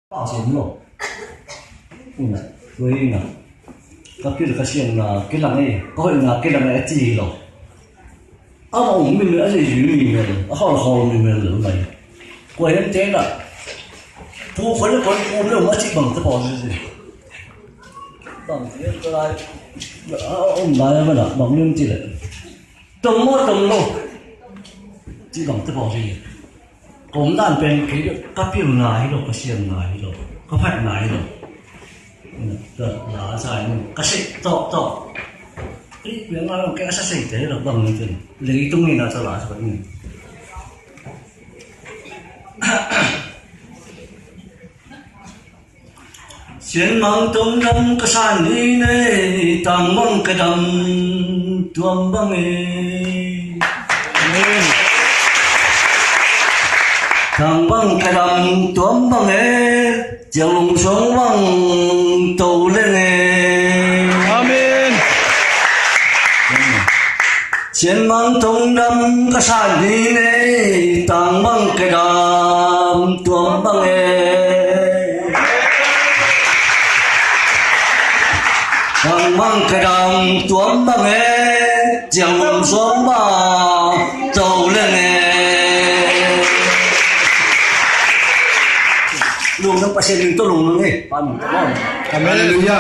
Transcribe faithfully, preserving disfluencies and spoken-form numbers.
Pau siam lo. Ina, tua ina. Ka pil ka siamna kilang e, ka hoihna kilang e a ci hi lo. Amah ong mimel a leizui mimel, a hawlhawl mimel lo mai. Kua hiam te na. Pu khol le kua pu le ong a cih bang te pau hi. Bang te ka lai. A om lai a mana bang lim ti le. Tom maw tom lo. Cih bang te pau hi. Ka omdan pen kei ka pilna hi lo, ka siamna hi lo, ka phatna hi lo. Ka la sa in ka seh tawh tawh. Ei, piang a lo kei a sa sei te hi lo bang ni pen. Leitung in a sa la sa ni. Sianmang tongdam ka san hi nei, tang bang ka dam tuam bang e. Tang bang ka dam tuam bang e, ciang lung suang bang to leng e. Amen. Sianmang tongdam ka san hi nei, tang bang ka dam tuam bang e. Tang bang ka dam tuam bang e, ciang lung suang bang to leng e. Lungdam Pasian min tawh lungdam e, pa min tawh. Amen. Hallelujah.